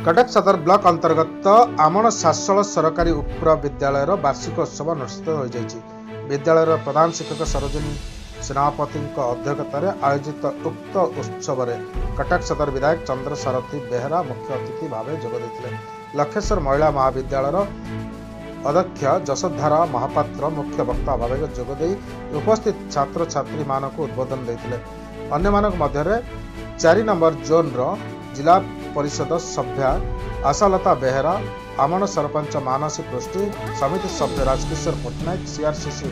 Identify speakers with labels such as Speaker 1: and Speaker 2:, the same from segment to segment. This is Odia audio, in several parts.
Speaker 1: କଟକ ସଦର ବ୍ଲକ ଅନ୍ତର୍ଗତ ଆମଣ ଶାସଳ ସରକାରୀ ଉପର ବିଦ୍ୟାଳୟର ବାର୍ଷିକ ଉତ୍ସବ ଅନୁଷ୍ଠିତ ହୋଇଯାଇଛି। ବିଦ୍ୟାଳୟର ପ୍ରଧାନ ଶିକ୍ଷକ ସରୋଜିନୀ ସେନାପତିଙ୍କ ଅଧ୍ୟକ୍ଷତାରେ ଆୟୋଜିତ ଉକ୍ତ ଉତ୍ସବରେ କଟକ ସଦର ବିଧାୟକ ଚନ୍ଦ୍ର ସାରଥୀ ବେହେରା ମୁଖ୍ୟ ଅତିଥି ଭାବେ ଯୋଗ ଦେଇଥିଲେ। ଲକ୍ଷେଶ୍ୱର ମହିଳା ମହାବିଦ୍ୟାଳୟର ଅଧ୍ୟକ୍ଷ ଯଶୋଧାରା ମହାପାତ୍ର ମୁଖ୍ୟ ବକ୍ତା ଭାବେ ଯୋଗଦେଇ ଉପସ୍ଥିତ ଛାତ୍ରଛାତ୍ରୀମାନଙ୍କୁ ଉଦ୍ବୋଧନ ଦେଇଥିଲେ। ଅନ୍ୟମାନଙ୍କ ମଧ୍ୟରେ 4 ନମ୍ବର ଜୋନ୍ର ଜିଲ୍ଲା ପରିଷଦ ସଭ୍ୟା ଆଶାଲତା ବେହେରା, ଆମଣ ସରପଞ୍ଚ ମାନସୀ ପୃଷ୍ଟି, ସମିତି ସଭ୍ୟ ରାଜକିଶୋର ପଟ୍ଟନାୟକ, ସିଆର୍ସିସି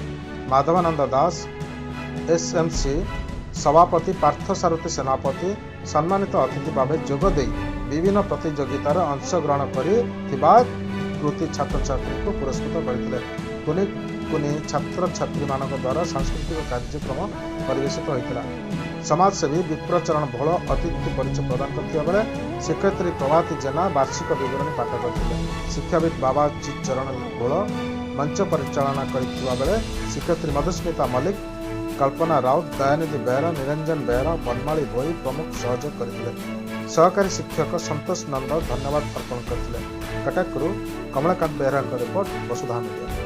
Speaker 1: ମାଧବାନନ୍ଦ ଦାସ, ଏସ୍ଏମ୍ସି ସଭାପତି ପାର୍ଥସାରଥୀ ସେନାପତି ସମ୍ମାନିତ ଅତିଥି ଭାବେ ଯୋଗଦେଇ ବିଭିନ୍ନ ପ୍ରତିଯୋଗିତାରେ ଅଂଶଗ୍ରହଣ କରିଥିବା କୃତି ଛାତ୍ରଛାତ୍ରୀଙ୍କୁ ପୁରସ୍କୃତ କରିଥିଲେ। କୁନି କୁନି ଛାତ୍ରଛାତ୍ରୀମାନଙ୍କ ଦ୍ୱାରା ସାଂସ୍କୃତିକ କାର୍ଯ୍ୟକ୍ରମ ପରିବେଷିତ ହୋଇଥିଲା। ସମାଜସେବୀ ବିପ୍ରଚରଣ ଭୋଳ ଅତିଥି ପରିଚୟ ପ୍ରଦାନ କରିଥିବା ବେଳେ ଶିକ୍ଷୟିତ୍ରୀ ପ୍ରଭାତୀ ଜେନା ବାର୍ଷିକ ବିବରଣୀ ପାଠ କରିଥିଲେ। ଶିକ୍ଷାବିତ୍ ବାବାଜୀ ଚରଣ ଭୋଳ ମଞ୍ଚ ପରିଚାଳନା କରିଥିବା ବେଳେ ଶିକ୍ଷୟିତ୍ରୀ ମଧୁସ୍ମିତା ମଲ୍ଲିକ, କଳ୍ପନା ରାଉତ, ଦୟାନିଧି ବେହେରା, ନିରଞ୍ଜନ ବେହେରା, ବନମାଳୀ ଭୋଇ ପ୍ରମୁଖ ସହଯୋଗ କରିଥିଲେ। ସହକାରୀ ଶିକ୍ଷକ ସନ୍ତୋଷ ନନ୍ଦ ଧନ୍ୟବାଦ ଅର୍ପଣ କରିଥିଲେ। କଟକରୁ କମଳାକାନ୍ତ ବେହେରାଙ୍କ ରିପୋର୍ଟ, ବସୁଧା ମିଡିଆ।